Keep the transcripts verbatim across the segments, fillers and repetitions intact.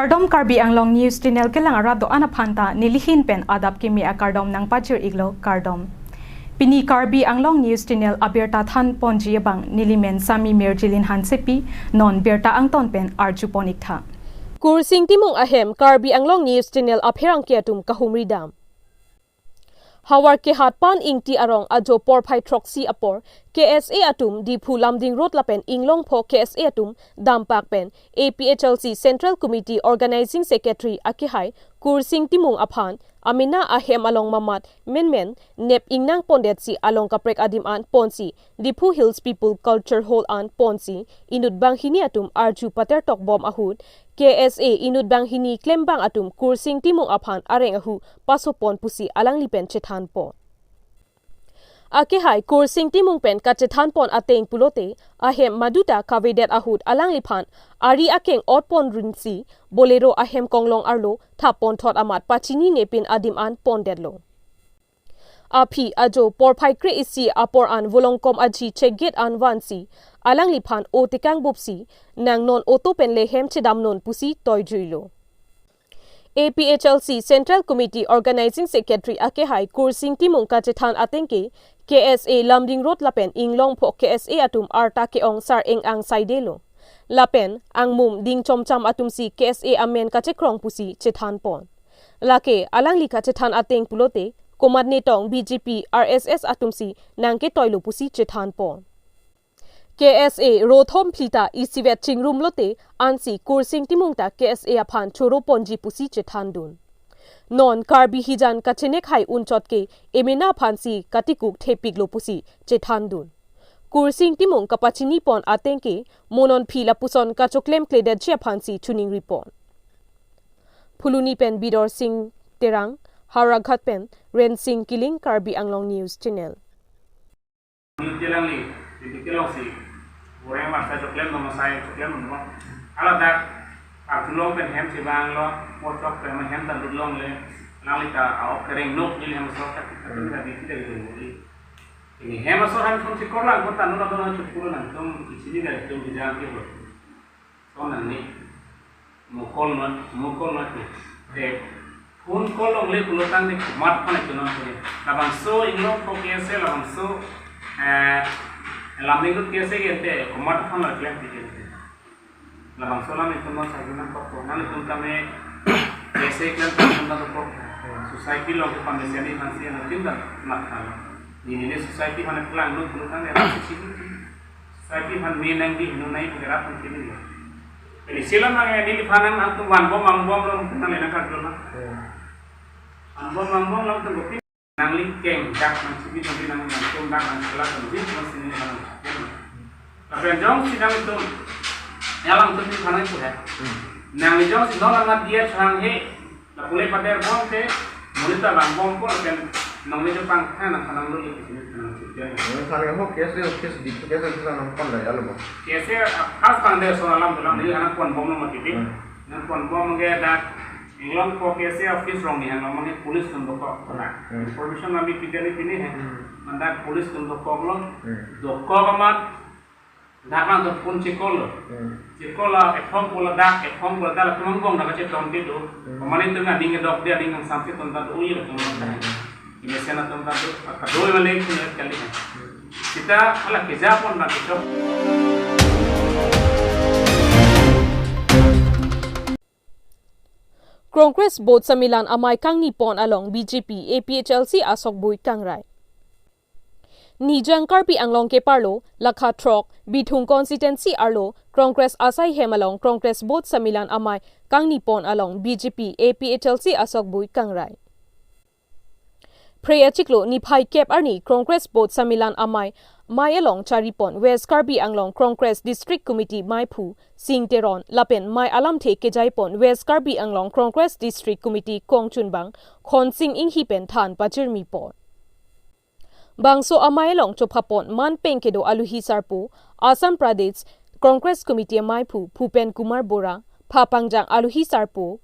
Kardom, Karbi Anglong News Channel kelang arat do-an aphan ta nelihin pen adap kimi akardom nangpajir-iklo, kardom. Pini Karbi Anglong News Channel abirta thanponji abang nelimen Sami Mirjilin Hansepi, non birta angton pen arjupon-iktha. Kursing Timung ahem Karbi Anglong News Channel apherangke atum kahumri dam. Havar kehat pan ingti arong ajo porphai throksi apor, K S A atum Diphu Lumding Road lapen Inglongpho K S A atum dampak pen A P H L C Central Committee Organizing Secretary akehai Kursing Timung aphan amena ahem along mamat menmen nep ingnang pondetsi along kaprek adim an ponsi Diphu Hills People Culture Hall an ponsi inut banghini atum arju patertok bom ahut, K S A inut banghini klembang atum Kursing Timung aphan areng ahu pasopon pusi alangli pen chethanpon. Akehai Kursing Timung pen kachethanpon ateng pulote, ahem maduta kavedet ahut alangliphan ari akeng otpon rinsi Bolero ahem konglong arlo thappon thot amat pachinine pin adim an pondetlo. Aphi ajo porphai kre-isi apor an volongkom aji chek gate an vansi alangliphan o tekang bupsi nang non auto pen le hem chedamnon pusi toijuilo. A P H L C Central Committee Organizing Secretary akehai Kursing Timung kachethan atengke K S A Lumding Road lapen Inglongpho K S A atum arta ke-ong sar-eng-ang saidelo. Lapen angmum ding chomcham atumsi K S A amen kachekrong pusi chethanpon. Lake alangli kachethan ateng pulote, komatne tong B J P R S S atumsi nangketoilo pusi chethanpon. K S A rothom phlita isivet chingrum lote ansi Kursing Timung ta K S A aphan choro ponji pusi chethandun. Non Karbi hijan kachenek hai unchot ke emena aphansi katikuk thepiklo pusi chethandun. Kursing Timung kapachinipon atengke mo non phi lapuson kachoklem kledetji aphansi chuningripon. Phuloni pen Bidor Sing Terang, Howraghat pen Rensing Killing, Karbi Anglong News Channel. News Channel ni, hindi kelongsi, orang masa choklem no masai choklem no. Ala dak, arjulong pen hem si bang lo, mochok pen hem tan long le, nang lita aok kereng nok nili hem sok tak kita kita di kita gitu. Ini hem sok han sum si korlang kota nula dona chukuru nang tum isini dari tum bijang ke bro. Son nang ni mukol not mukol not ni. Te phone call longle pulotangte komat aphan itunon puni. Labangso Inglongpho K S A labangso, eh, Lumding Road K S A gente komat aphan lo klem pijin. Labangso alam itum non sagi nangkokpo, nang itum tame K S A klem itum nangkokpo. Society along ke pamesiani hansi anak tim dan mat kan. Nini ne society aphan kelang nu pulotangte anak sisi. Society aphan me nangdi hinu nai pagara pun kini ya. Pini sila nang neliphan nangtum vanbom vangbomlo nang lena karjona. Vanbom vangbomlo nangtum gopi. Nangli keng dak nang chibi nangli nang nangtum dak nang sila nangli nang sini nang. Tapi jongsi nangtum, ya nangtum neliphan nangpu he. Nangli jongsi non nang dia chang he, lapu le pader bomte, monit ta vangbompo lapen nangli jo pangthang nang kanang lo le kisini kanang sujai. Nangli than ho K S A office di K S A office nangpon la ya lo. K S A khas pangde so alam dolang neli nangponbomlo mati di. Hmm. Nangponbom ke dak Inglongpho K S A office arong ni hang mang police atum dokok na. Hmm. Information nangli pidani pini he. Hmm. Mandak police atum dokoklo. Hmm. Dokok amat dak nangtum phone chikol lo. Hmm. Chikol lo, ephong pula dak, ephong pula dak, latum angbong dak cheton ti do. Hmm. Pamane itum aning kedok dia, aning kangsamse ton ta do, ui latum ta. Hmm. Ini sana ton ta do, kado yang lain punya kali. Hmm. Kita ala keja pon dak itu. Congress Booth Sammilan amei kangnipon along B J P A P H L C asokbui kangrai. Nijang Karbi Anglong keparlo, lakha throk, Bithung constituency arlo, Congress asai hem along, Congress Booth Sammilan amei kangnipon along, B J P A P H L C asokbui kangrai. Phre achiklo niphai kep arni, Congress Booth Sammilan amei, mei along charipon, West Karbi Anglong Congress District Committee meiphu, Sing Teron, lapen mei alamthe kejaipon, West Karbi Anglong Congress District Committee kongchunbang, Khonsing Inghi pen than pajirmipon. Bangso amei along chophapon manpeng kedo aluhi sarpo, Assam Pradesh Congress Committee ameiphu Bhupen Kumar Bora, phapangjang aluhi sarpo,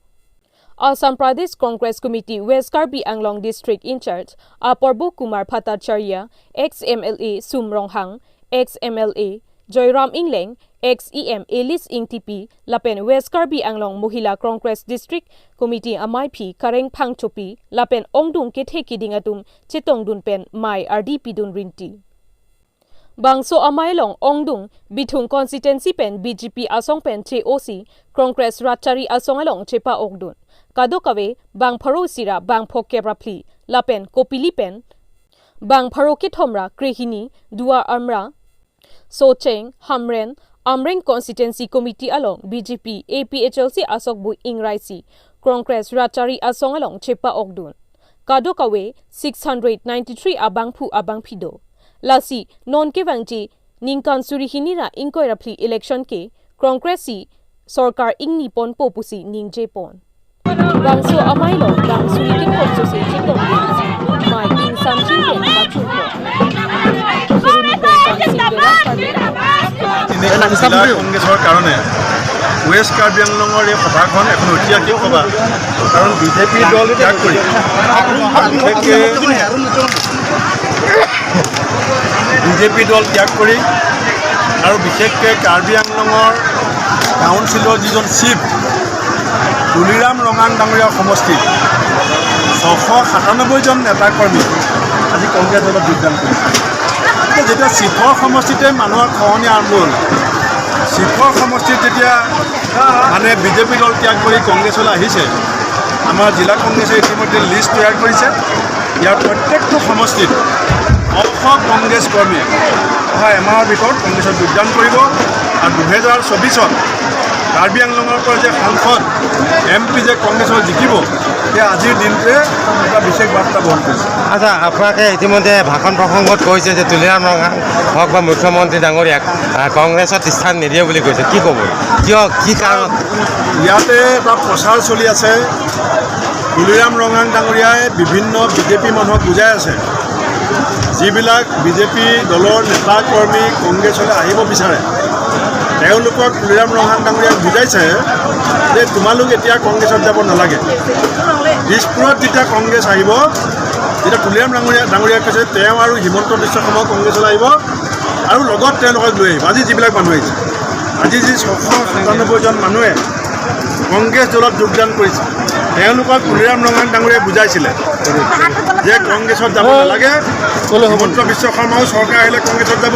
Assam Pradesh Congress Committee West Karbi Anglong District Incharge Aporbo Kumar Bhattacharya, ex M L A Sum Ronghang, ex M L A Joyram Engleng, ex E M Alice Ingtipi, lapen West Karbi Anglong Mohila Congress District Committee amaiphi Kareng Phangchopi, lapen ongdung kethe kiding atum chetongdun pen mei ardi pidun rinti. Bangso amei along ongdung Bithung constituency pen B J P asong pen che-osi Congress rat chari asong along chepa-okdun. Kadokave bang pharo isi ra bang phokep ra phli lapen Kopili pen bang pharo kethom ra krehini Duar Amra, Socheng, Hamren, Amreng Constituency Committee along B J P A P H L C asokbu ingrai si Congress rat chari asong along chepa-okdun. Kadokave six hundred ninety-three abangphu abangphi do. Lasi non kevangji ningkan suri hini ra ingkoi ra phli election ke Congress si sorkar ingni ponpo pusi ningjepon. Bangso amei along bang suri kethom sose chetongdun si mei ingsamjin pen pachunpon. Soruni pen Kamsing Dera, Karbi Anglong. এনেকুৱা জিলা কংগ্ৰেছৰ কাৰণে ৱেষ্ট কাৰ্বি আংলঙৰ এই সভাখন এখন ঐতিহাসিক সভা। কাৰণ বি জে পি দল ত্যাগ কৰি, বিশেষকৈ বি জে পি দল ত্যাগ কৰি আৰু বিশেষকৈ কাৰ্বি আংলঙৰ কাউন্সিলৰ যিজন চিফ তুলিৰাম ৰঙাং ডাঙৰীয়া সমষ্টিত ছশ সাতানব্বৈ জন নেতাকৰ্মী আজি কংগ্ৰেছ দলত যোগদান কৰিছে। এতিয়া যেতিয়া চিফৰ সমষ্টিতে মানুহৰ খহনীয়া আৰম্ভ হ'ল, চিফৰ সমষ্টিত যেতিয়া মানে বি জে পি দল ত্যাগ কৰি কংগ্ৰেছলৈ আহিছে, আমাৰ জিলা কংগ্ৰেছে ইতিমধ্যে লিষ্ট তৈয়াৰ কৰিছে। ইয়াৰ প্ৰত্যেকটো সমষ্টিত শ শ কংগ্ৰেছ কৰ্মীয়ে অহা এমাহৰ ভিতৰত কংগ্ৰেছত যোগদান কৰিব আৰু দুহেজাৰ চৌবিছত কাৰ্বি আংলঙৰ পৰা যে সাংসদ, এম পি যে কংগ্ৰেছত জিকিব, সেই আজিৰ দিনটোৱে এটা বিশেষ বাৰ্তা বহন কৰিছে। আচ্ছা, আপোনালোকে ইতিমধ্যে ভাষণ প্ৰসংগত কৈছে যে তুলিৰাম ৰঙাং হওক বা মুখ্যমন্ত্ৰী ডাঙৰীয়াক, আহ, কংগ্ৰেছত স্থান নিদিয়ে বুলি কৈছে। কি ক'ব? কিয়? কি কাৰণত? ইয়াতে এটা প্ৰচাৰ চলি আছে। তুলিৰাম ৰঙাং ডাঙৰীয়াই বিভিন্ন বি জে পি মানুহক বুজাই আছে, যিবিলাক বি জে পি দলৰ নেতা কৰ্মী কংগ্ৰেছলৈ আহিব বিচাৰে, তেওঁলোকক তুলিৰাম ৰঙাং ডাঙৰীয়াই বুজাইছে যে তোমালোক এতিয়া কংগ্ৰেছত যাব নালাগে। দিছপুৰত যেতিয়া কংগ্ৰেছ আহিব, তেতিয়া তুলিৰাম ডাঙৰীয়া, ডাঙৰীয়াই কৈছে তেওঁ আৰু হিমন্ত বিশ্ব শৰ্মাও কংগ্ৰেছলৈ আহিব আৰু লগত তেওঁলোকক লৈ আহিব। আজি যিবিলাক মানুহ আহিছে, আজি যি ছশ সাতানব্বৈ জন মানুহে কংগ্ৰেছ দলত যোগদান কৰিছে, তেওঁলোকক তুলিৰাম ৰঙাং ডাঙৰীয়াই বুজাইছিলে যে কংগ্ৰেছত যাব নালাগে, হিমন্ত বিশ্ব শৰ্মাও চৰকাৰ আহিলে কংগ্ৰেছত যাব,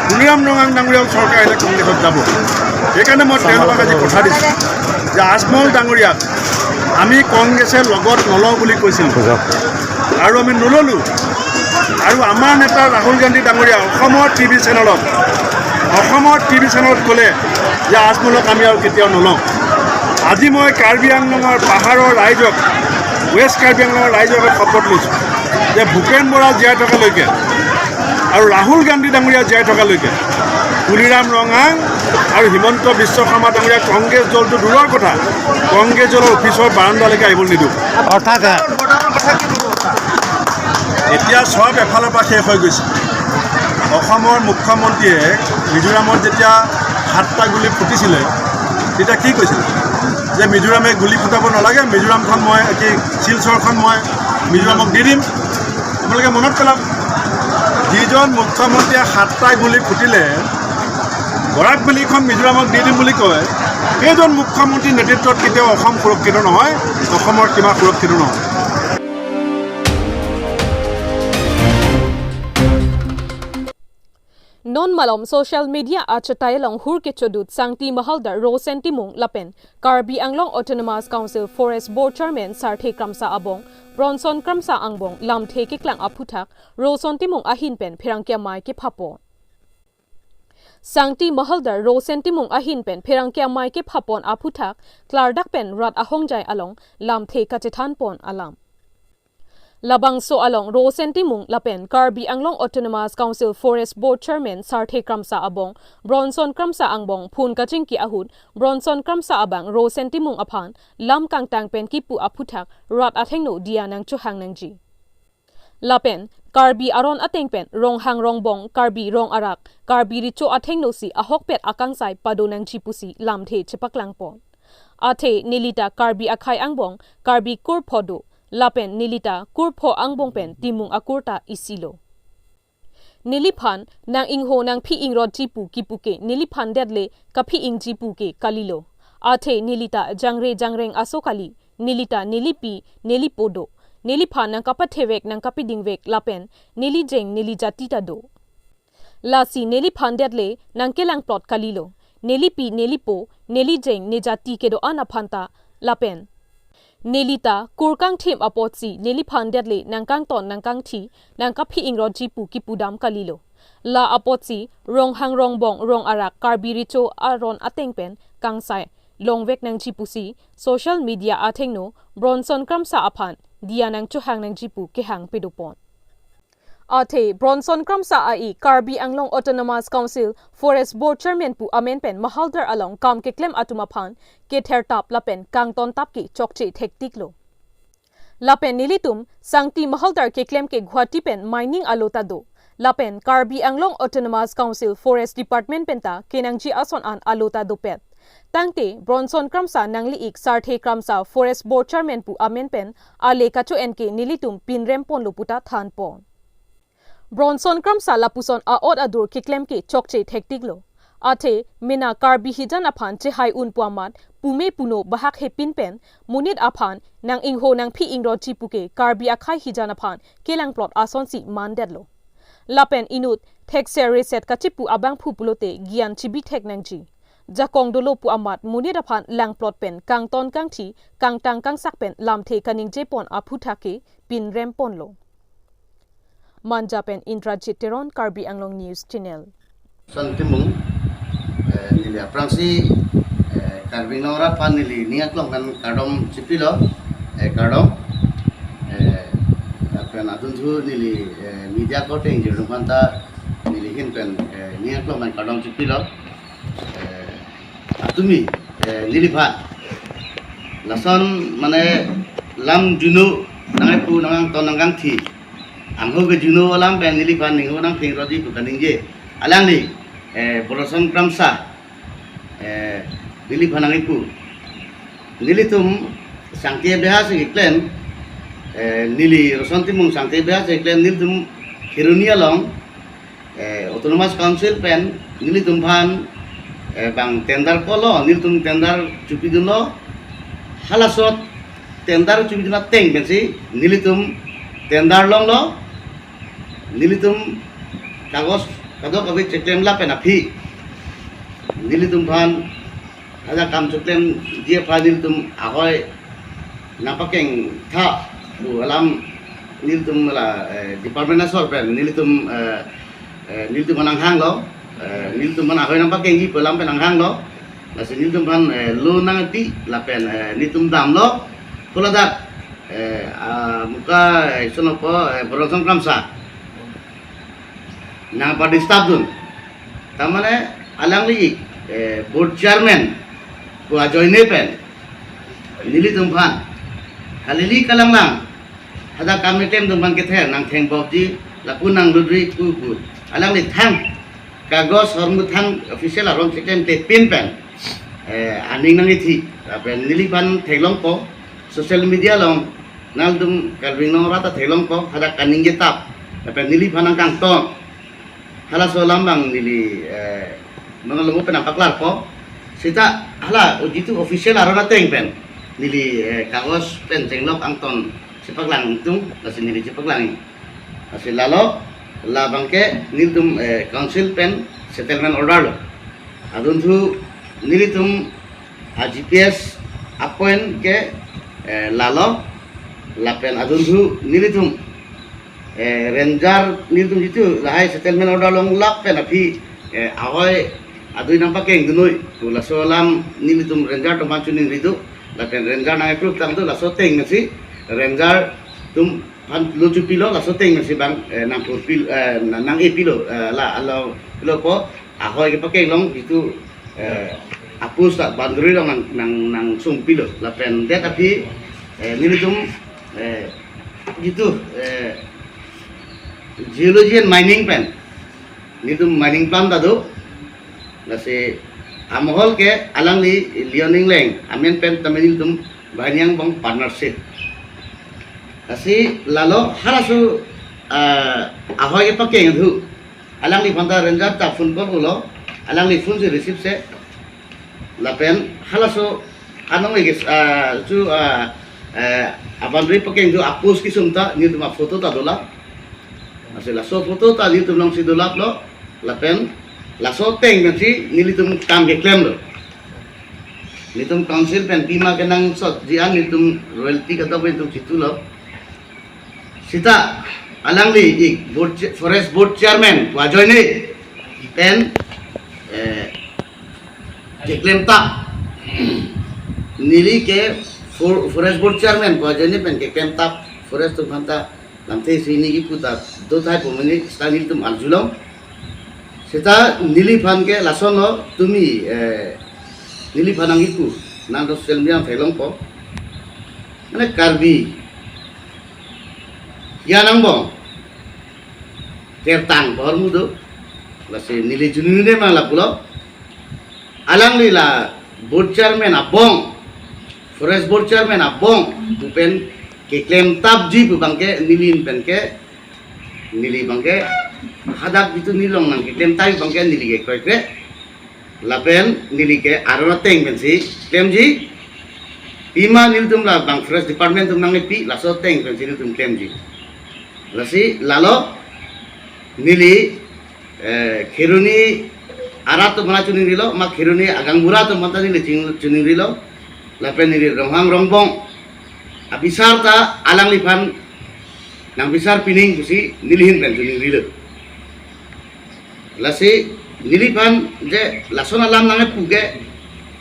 তুলিৰাম ৰঙাং ডাঙৰীয়াও চৰকাৰ আহিলে কংগ্ৰেছত যাব। সেইকাৰণে মই তেওঁলোকক আজি কথা দিছোঁ যে আজমল ডাঙৰীয়াক আমি কংগ্ৰেছে লগত নলওঁ বুলি কৈছিলোঁ আৰু আমি নল'লোঁ। আৰু আমাৰ নেতা ৰাহুল গান্ধী ডাঙৰীয়া অসমৰ টি ভি চেনেলত, অসমৰ টি ভি চেনেলত ক'লে যে আজমলক আমি আৰু কেতিয়াও নলওঁ। আজি মই কাৰ্বি আংলঙৰ পাহাৰৰ ৰাইজক, ৱেষ্ট কাৰ্বি আংলঙৰ ৰাইজক শপত লৈছোঁ যে ভূপেন বৰা জীয়াই থকালৈকে আৰু ৰাহুল গান্ধী ডাঙৰীয়া জীয়াই থকালৈকে তুলিৰাম ৰঙাং আৰু হিমন্ত বিশ্ব শৰ্মা ডাঙৰীয়া কংগ্ৰেছ দলটো দূৰৰ কথা, কংগ্ৰেছ দলৰ অফিচৰ বাৰাণ্ডালৈকে আহিবলৈ নিদিওঁ। অৰ্থাৎ এতিয়া চব এফালৰ পৰা শেষ হৈ গৈছে। অসমৰ মুখ্যমন্ত্ৰীয়ে মিজোৰামত যেতিয়া সাতটা গুলী ফুটিছিলে, তেতিয়া কি কৈছিলে? যে মিজোৰামে গুলী ফুটাব নালাগে, মিজোৰামখন মই, কি, শিলচৰখন মই মিজোৰামক দি দিম। আপোনালোকে মনত পেলাওক, যিজন মুখ্যমন্ত্ৰীয়ে সাতটা গুলী ফুটিলে, বৰাক ভেলীখন মিজোৰামক দি দিম বুলি কয়, সেইজন মুখ্যমন্ত্ৰীৰ নেতৃত্বত কেতিয়াও অসম সুৰক্ষিত নহয়, অসমৰ সীমা সুৰক্ষিত নহয়। Non malom social media achatai along hur kechodut Sangti Mahaldar Rosen Timung lapen Karbi Anglong Autonomous Council Forest Board Chairman Sarthe Kramsa Abong, Bronson Kramsa Angbong lamthe keklang aphuthak Rosen Timung ahin pen pherangke amei kephapon. Sangti Mahaldar Rosen Timung ahin pen pherangke amei kephapon aphuthak klardak pen rat ahongjai along lamthe kachethanpon alam. Labangso along Rosen Timung lapen Karbi Anglong Autonomous Council Forest Board Chairman Sarthe Kramsa Abong, Bronson Kramsa Angbong phone kachingki ahut Bronson Kramsa abang Rosen Timung aphan lam kangtang pen kipu aphuthak rat athengno diya nangchohang nangji. Lapen Karbi aron ateng pen Ronghang Rongbong, Karbi Rong Arak, Karbi Recho athengno si ahokpet akangsai pado nangji pusi lamthe chepaklangpon. Athe nelita Karbi akhei angbong Karbi kur pho do, lapen nelita kur pho angbong pen Timung akur ta isi lo. Neliphan nang-ingho nangphi ingrotji pu kipu ke neliphan det le kaphi ingji pu ke kalilo. Athe nelita jangre jangreng aso kali, nelita nelipi nelipo do. Neliphan nangkapathevek nangkapidingvek lapen neli jeng neli jati ta do. Lasi neliphan det le nangkelangplot kalilo. Nelipi nelipo, neli jeng ne jati kedo-an aphan ta lapen nelita kurkangthim apotsi neliphan det le nangkangton nangkangthi nangkaphi ingrotji pu kipudam kalilo. La apotsi Ronghang Rongbong Rong Arak Karbi Recho aron ateng pen kangsai longvek nangji pusi social media athengno Bronson Kramsa aphan diya nangchohang nangji pu kehang pedopon. Athe Bronson Kramsa a-ik Karbi Anglong Autonomous Council Forest Board Chairman pu amen pen Mahaldar along kam keklem atum aphan kether tap lapen kangton tap ke chokche thektiklo. Lapen nelitum sangti Mahaldar keklem ke Guwahati pen mining alo ta do. Lapen Karbi Anglong Autonomous Council Forest Department pen ta kenangji ason an alo ta dopet. Tangte Bronson Kramsa nangli-ik Sarthe Kramsa Forest Board Chairman pu amen pen ale kacho-en ke nelitum pinrem ponlo puta thanpon. Bronson Kramsa lapuson a-ot adur keklem ke chokche thektiklo. Athe mena Karbi hijan aphan chehai un pu amat pume puno bahak hepin pen monit aphan nang-ingho nangphi ingrotji pu ke Karbi akhei hijan aphan kelangplot asonsi mandetlo. Lapen inut thekser reset kachipu abangphu pulote gyan chibithek nangji. Jakong dolo pu amat monit aphan langplot pen kangton kangthi kangtang kangsak pen lamthe kaningjepon aphuthak ke pinrem ponlo. Manja pen Indrajit Teron, Karbi Anglong News Channel. Son Timung, eh, neli aphrangsi, eh, Karbi Anglong arat aphan neli ning aklong pen kardom chipilo, eh, kardom. Eh, lapen adunthu neli, eh, media korte ingjir atum aphan ta neli ahin pen, eh, ning aklong pen kardom chipilo. Eh, atumi, eh, neliphan lason mane lam juno nangkepu nangkangton nangkangthi. Angho ke juno alam pen neliphan ningho nangphi ingrotji pu kaningje. Alangli, eh, Bronson Kramsa, eh, neliphan nangkepu. Nelitum Sangti Beha si keklem, eh, neli Roson Timung Sangti Beha si keklem nelitum Kheroni along, eh, Autonomous Council pen nelitum aphan, eh, bang tender kolo, nelitum tender chopidunlo, halasot tender chopidun ateng pensi nelitum tender longlo, nelitum kagos kadokave cheklem lapen aphi nelitum aphan hadak kam cheklemji aphan nelitum ahoi nangpakengtha pu alam nelitum la, eh, department asor pen nelitum, eh, eh, nelitum aphan nanghanglo, eh, nelitum aphan ahoi nangpakengji pu alam pen nanghanglo. Lasi nelitum aphan, eh, lo nangpi lapen, eh, nelitum damlo. Pu ladak, eh, ah, muka, eh, sonopo, eh, Bronson Kramsa nangpa-disturb dun. Tamane alangli, eh, board chairman pu ajoine pen nelitum aphan kalili kalanglang hadak kam keklem atum aphan kether nangthengbopji lapu nanglutri pu pu. Alangli thang kagos hormu thang official aron cheklemklepin pen, eh, aning nangkethi. Lapen neliphan theklongpo social media along, nangtum Karbi Anglong arat ta theklongpo, hadak kaningje tap. Lapen neliphan nangkangton. Halaso alam bang neli, eh, nonalongo pen nangpaklarpo. Seta hala ujitu official aron ateng pen neli, eh, kagos pen chenglok angton chepaklang tung, lasi neli chepaklang. Lasi lalo, labang ke nelitum, eh, council pen settlement order lo. Adunthu nelitum a-G P S appoint ke, eh, lalo, lapen adunthu nelitum, eh, ranger nelitum jitu lahai settlement order longlap pen aphi, eh, ahoi adui nangpakengdunnoi pu laso alam nelitum ranger atum aphan choningri do, lapen ranger nang-approve tangdo, laso ateng pensi ranger atum aphan lo chopilo, laso ateng pensi bang, eh, nangpurpi, eh, na-, nang-epilo, eh, la, alo, pilopo, ahoi kepakeng along jitu, eh, a-post ta boundary along nang, nang, nangsungpilo. Lapen det aphi, eh, nelitum, eh, jitu, eh, geology and mining pen nelitum mining plan ta do. Lasi amohol ke alangli Leon Engleng amen pen tame nelitum banghini angbong partnership. Lasi lalo halaso, ah, ahoi kepakeng thu Alangliphan ta ranger ta phone call pulo, alangli phone si receive se. Lapen halaso anong ege, ah, chu, ah, eh, a-boundary pakeng chu a-post kesung ta nelitum aphoto ta dolap. Lasi laso photo ta nelitum alongsi dolaplo. Lapen laso ateng pensi nelitum kam keklemlo. Nelitum council pen pima kenangsotji an nelitum royalty kadokave nelitum chitulo. Seta alangli ik board cha-, forest board chairman pu ajoine pen, eh, keklemtap. Neli ke for-, forest board chairman pu ajoine pen keklemtap forest atum aphanta lamthe si neli kipu ta do tahai pu mane seta nelitum arjulong. Seta neliphan ke lasonlo tumi, eh, neliphan nangkipu nang do social media theklongpo. Mane Karbi ya nangbong tertang bahor mudo. Lasi neli junine mang lapulo. Alangli la board chairman abong, forest board chairman abong pu pen keklemtapji pu abangke neli pen ke, neli abangke hadak jitu neli along nangkeklemtap abangke neli ke kroikre. Lapen neli ke aron ateng pensi klemji. Pima nelitum labang forest department atum nangnepi laso ateng pensi nelitum klemji. Lasi lalo neli, eh, Kheroni arat atum aphanta chuningrilo, ma Kheroni agaonbura atum aphanta neli ching-, chuningrilo. Lapen neli Ronghang Rongbong abisar ta alangliphan nangbisar pining pusi neli ahin pen chuningrilo. Lasi neliphan je lason alam nangkepu ke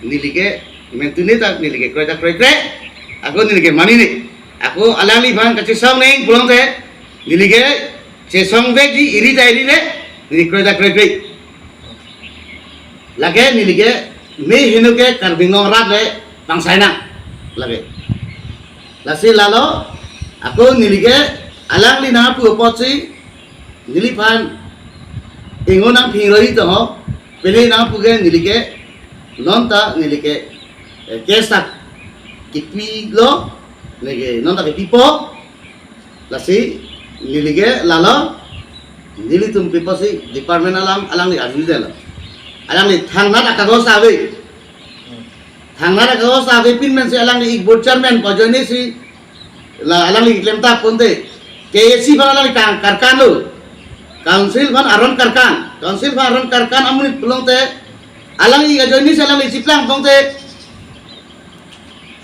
neli ke mentune ta neli ke kroita kroikre, ako neli ke manine. Ako alangliphan kachesong neng pulote neli ke chesongvekji iri ta iri le neli kroita kroikre. Lake neli ke me heno ke Karbi Anglong arat le pangsainang. Lake. Lasi lalo ako neli ke alangli nangpu apotsi neliphan ingo nangphingroi to ho, pele nangpu ke neli ke non ta neli ke, eh, case ta kipilo, neli ke non ta kipipo. Lasi neli ke lalo nelitum pipo si department alam alangli arjudetlo. Alangli thangnat akagos ave. Thangnat akagos ave pin pensi alangli ik board chairman pu ajoine si la alangli klemtap pulote K A C aphan alangli kang karkan lo. Council aphan aron karkan. Council aphan aron karkan amonit pulote alangli ajoine si alangli chiplang pulote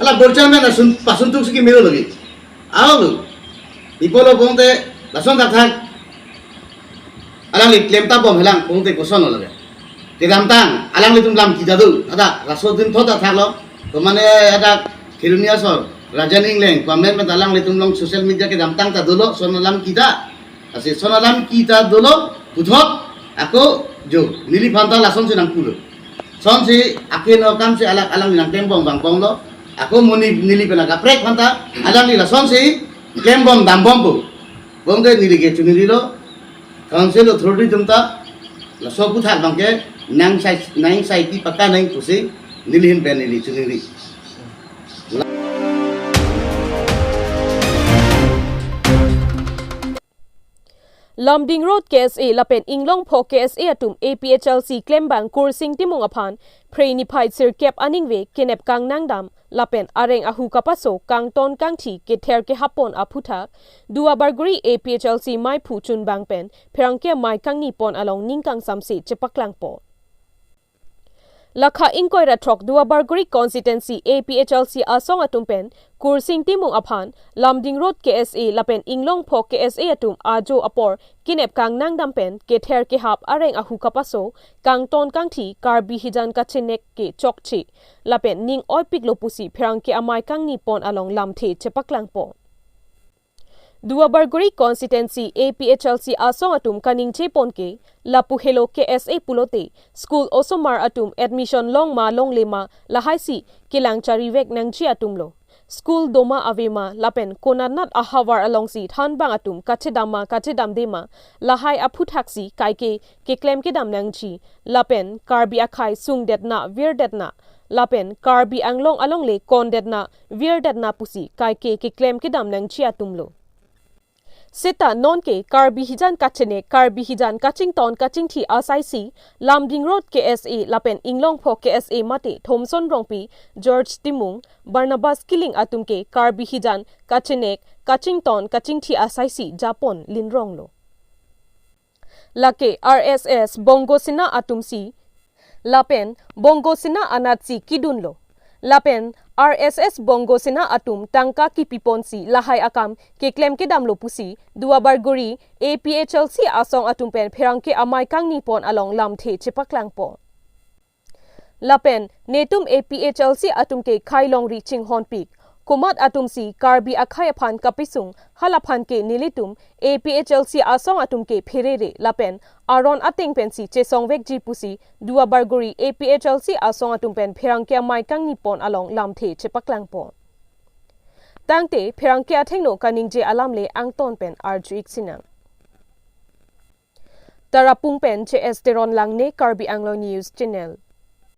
hala board chairman asun pasun tuk si kimelo lagi. Aw lo. Ipolo pulote lason thakthak alangli klemtapbom helang pulote koson lo lagi. Kedamtang alanglitum lam kita do. Ada laso adim thot athak lo. Pemane ada Kheroni asor Raja Ningleng pu amen pen alanglitum along social media kedamtang ta dolo son alam kita. Lasi son alam kita dolo puthot ako jo neliphan ta lasonsi nangpulo. Sonsi akheno kamsi alak alang nangklembom vangbomlo. Ako mo ne neli pen akaprek aphanta alangli lasonsi klembom dambompo. Pulote neli ke chuningrilo. Council authority atum ta laso aphuthak abangke nang sai, nang sai pi paka nang pusi neli ahin pen neli chuningri. Lumding Road K S A lapen Inglongpho K S A atum A P H L C klembang Kursing Timung aphan Phre niphai sirkep aningve kenep kangnangdam lapen areng ahu kapaso kangton kangthi kether kehappon aphuthak Duarbagori A P H L C maiphu chunbang pen pherangke amei kangnipon along ning kangsamse chepaklangpo. Lakha ingkoi ra throk Duarbagori constituency A P H L C asong atum pen Kursing Timung aphan Lumding Road K S A lapen Inglongpho K S A atum ajo apor kenep kangnangdam pen kether kehap areng ahu kapaso kangton kangthi Karbi hijan kachenek ke chokche lapen ning oipiklo pusi pherangke amei kangnipon along lamthe chepaklangpo. Duarbagori constituency A P H L C asong atum kaningje pon ke lapu helo K S A pulote school osomar atum admission long ma longle ma lahaisi kelang charivek nangji atumlo. School doma avema lapen konatnat ahavar alongsi thanbang atum kachedam ma kachedamde ma lahai aphuthaksi kaike keklem kedam nangji lapen Karbi akhei sungdetna virdetna lapen Karbi Anglong alongle kondetna virdetna pusi kaike keklem kedam nangji atumlo. Seta nonke Karbi hijan kachenek, Karbi hijan kachington kachingthi asaisi Lumding Road K S A lapen Inglongpho K S A mate Thomson Rongpi, George Timung, Barnabas Killing atumke Karbi hijan kachenek, kachington kachingthi asaisi japon linronglo. Lake R S S Bongo Sena atumsi lapen Bongo Sena anatsi kidunlo. Lapen R S S Bongo Sena atum tangka kipiponsi lahai akam keklem kedamlo pusi Duarbagori A P H L C asong atum pen pherangke amei kangnipon along lamthe chepaklangpo. Lapen netum A P H L C atumke khei longri chinghonpik. Komat atumsi Karbi akhei aphan kapisung, halaphan ke nelitum A P H L C asong atumke pherere lapen aron ateng pensi chesongvekji pusi Duarbagori A P H L C asong atum pen pherangke amei kangnipon along lamthe chepaklangpo. Tangte pherangke athengno kaningje alam le angton pen arju-ik sinang. Tarapung pen J S Teron Langne, Karbi Anglong News Channel.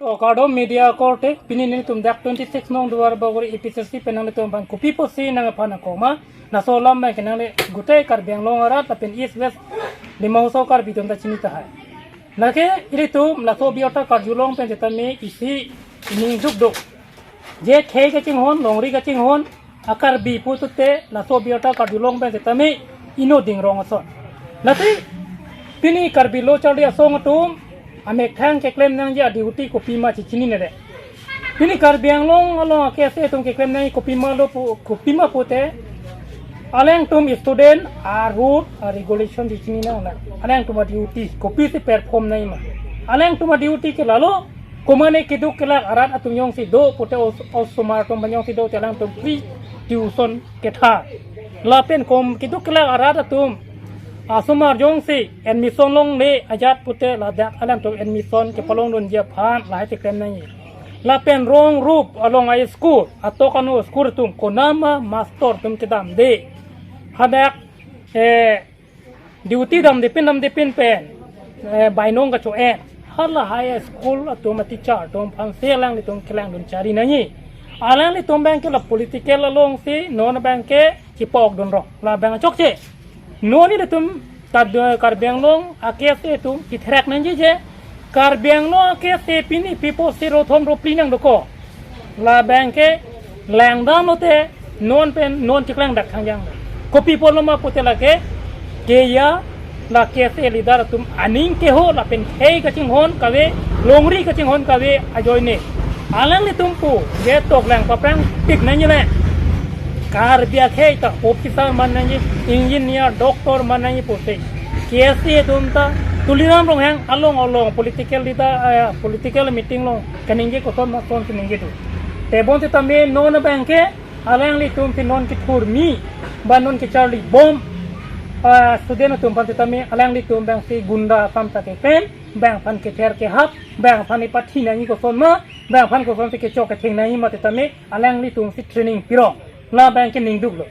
To kardom media korte, pini nelitum dak twenty-six nong Duarbagori A P H L C pen nanglitum aphan kopi pusi nangphan akoma, laso alam abangke nangle gute Karbi Anglong arat lapen East West Dima Hasao Karbi atum ta chini tahai. Lake ilitum laso abirta karjulong pen setame isi ining dukduk. Je khei kachinghon, longri kachinghon a-Karbi putute laso abirta karjulong pen setame inut dingrong ason. Lasi pini Karbi Lo Charli Asong atum amethang keklem nangji a-duty kopima chechinine de. Pini Karbi Anglong along a-K S A atum keklem nangji kopima lo pu, kopima pute alangtum student a-rule a-regulation chechini nang, alangtum a-duty kopisi perform nangji ma. Alangtum a-duty ke lalo, komatne keduk kelak arat atum jongsi do pute os-, osomar atum jongsi do te alangtum free tuition ketha. Lapen kom keduk kelak arat atum asomar jongsi admission longle ajat pute ladak alangtum admission kepalongdunji aphan lahai keklem nangji. Lapen rong rup along a-school, atok ano school atum konama master atum kedamde, hadak, eh, duty damde pin damde pin pen, eh, bainong kacho-en. Halahai school atum a-teacher atum aphansi alanglitum kelangdun chari nangji. Alanglitum abangke la political alongsi non abangke chipokdunrong. La abang chokche. Non ilitum ta do Karbi Anglong a-K S A atum kithrak nangji je Karbi Anglong a-K S A pini pi pusi rothom ropli nangdoko. La abangke langdam lote non pen non chiklang dak khangjang. Kopi apotlo ma pute lake keya la K S A leader atum aning keho lapen khei kachinghon kave, longri kachinghon kave ajoine alanglitum pu je toklang paprang tik nangji le. Karbi akhei ta officer man nangji, engineer, doctor man nangji pusi K S A atum ta Tuliram Ronghang along along political leader, eh, political meeting along kaningje koson ma sonsi ningjedo. Tebon setame non abangke alanglitum si non kethurmi, ba non kecharlibom, ah, student atum aphan setame alanglitum abangsi gunda asam ta kepen, bang aphan kether kehap, bang aphan ipathi nangji koson ma, bang aphan kosonsi kechok ketheng nangji ma setame alanglitum si training pirong. La abangke ning duklo.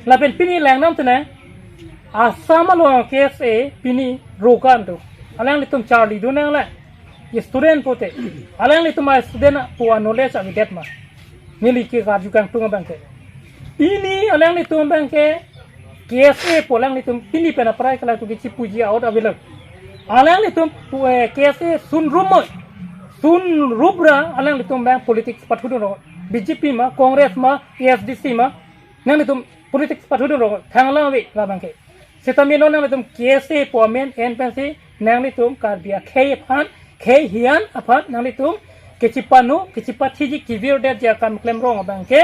Lapen pini langdam tenang, Assam along K S A pini rokan tu. Alanglitum charlidun nang la. Student pute. Alanglitum a-student pu a-knowledge avedet ma. Neli ke karju kangtung abangke. Pini alanglitum abangke K S A pu alanglitum pini pen aprai kala tu kichi puji out avilak. Alanglitum pu, eh, K S A sun rumo. Sun rubra alanglitum abang politics pathudun ro. B J P ma, Congress ma, A S D C ma. Nanglitum politics pathudun ro. Thanglang ave la abangke. Setame non nanglitum K S A pu amen en pensi nanglitum Karbi akhei aphan, khei hian aphan nanglitum kechipanu, kechipathiji, kevirdetji akam klemrong abangke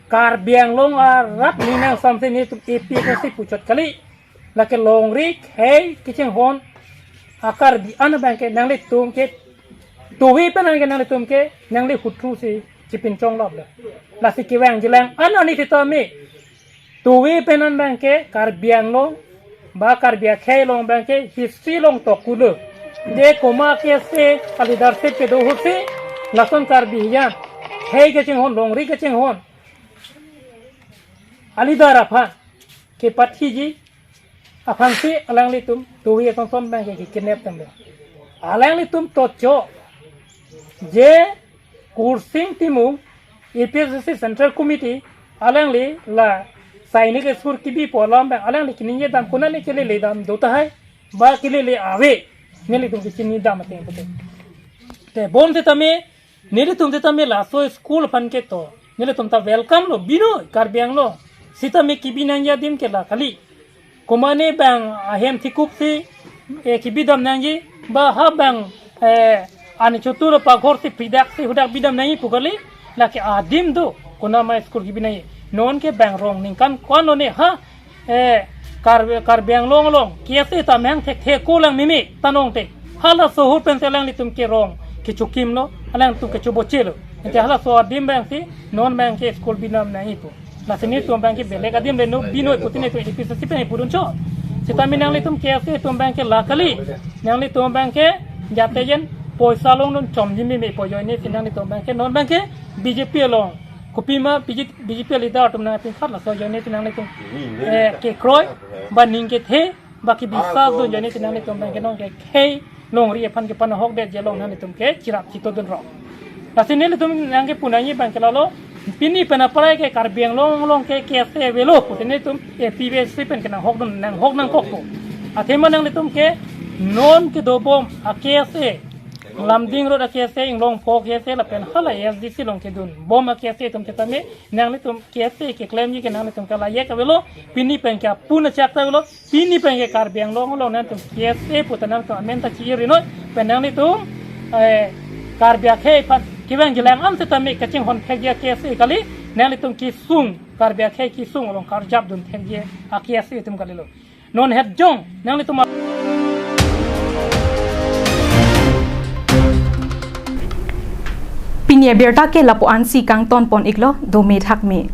Karbi Anglong arat ninang samse nelitum A P H L C puchot kali. Lake longri khei kachinghon a-Karbi an abangke nanglitum ke tuwi pen anke nanglitum ke nangli hutru si chipinchong lop le. Lasi kevang jilang an ani sitame tuwi pen an abangke Karbi Anglong ba Karbi akhei along abangke history along tok kulo. Je komat K S A a-leadership kedo ahutsi lason Karbi hian khei kachinghon, longri kachinghon a-leader aphan kepathiji aphansi alanglitum tuwi ason son abangke kekidnap tanglo. Alanglitum tocho je Kursing Timung, A P H L C Central Committee, alangli la Sainik school kebi pu alam abang alangli keningje dam, konatli kelele dam do tahai, ba kelele ave, nelitum kechini dam ateng pute. Te bom setame nelitum setame laso school aphan ke to nelitum ta welcome lo, binoi Karbi Anglong. Setame kebi nangji adim ke la kali. Komane bang ahem thikup si, eh, kebi dam nangji, ba ha bang, eh, ani chotu lo paghor si pridak si hudak bi dam nangji pu kali, lake adim do, konat ma school kebi nangji. Non ke bang rong ningkan ko-an lo ne ha, eh, Kar-, Karbi Anglong along, K S A ta mehang thekthe ko lang mimi, tanong te. Halaso ahut pen si alanglitum ke rong kechokim lo, alangtum kechoboche lo. Ente halaso adim bang si, non bang ke school bi dam nangji pu. Lasi netum bang ke belek adim le no binoi putin netum A P C C pen pudun cho. Setame nanglitum K S A atum bang ke la kali. Nanglitum bang ke jate jen poisa longdun chom jim mimi po ajoine si nanglitum bang ke non bang ke B J P along. Kopima B J P, B J P leader atum nangpin khat laso ajoine si nanglitum, eh, kekroi, ba ning kethe, ba kebisas dun ajoine si nanglitum bang ke non ke khei longri aphan ke panahok det je along nanglitum ke chirap chito dun rong. Lasi nelitum nang ke punai bang ke lalo, pini pen aprai ke Karbi Anglong along ke K S A avelo, putin netum A P B C pen ke nanghok dun, nanghok nangkok po. Athema nanglitum ke non kedobom a K S A, Lumding Road a K S A, Inglongpho K S A lapen hala A S D C along kedun bom a K S A atum setame, nanglitum K S A keklemji ke nanglitum ke layek avelo, pini pen ke apun achak ta avelo, pini pen ke Karbi Anglong along nangtum K S A pu ta nangtum amen ta chiri noi, pen nanglitum, eh, Karbi akhei aphan kevang jilang an setame kachinghon thekji a K S A kali, nanglitum kesung, Karbi akhei kesung along karjap dun thekji a K S A atum kalilo. Non het jong nanglitum a- Pini abirta ke lapu-an si kangton pon iklo, dome thakme.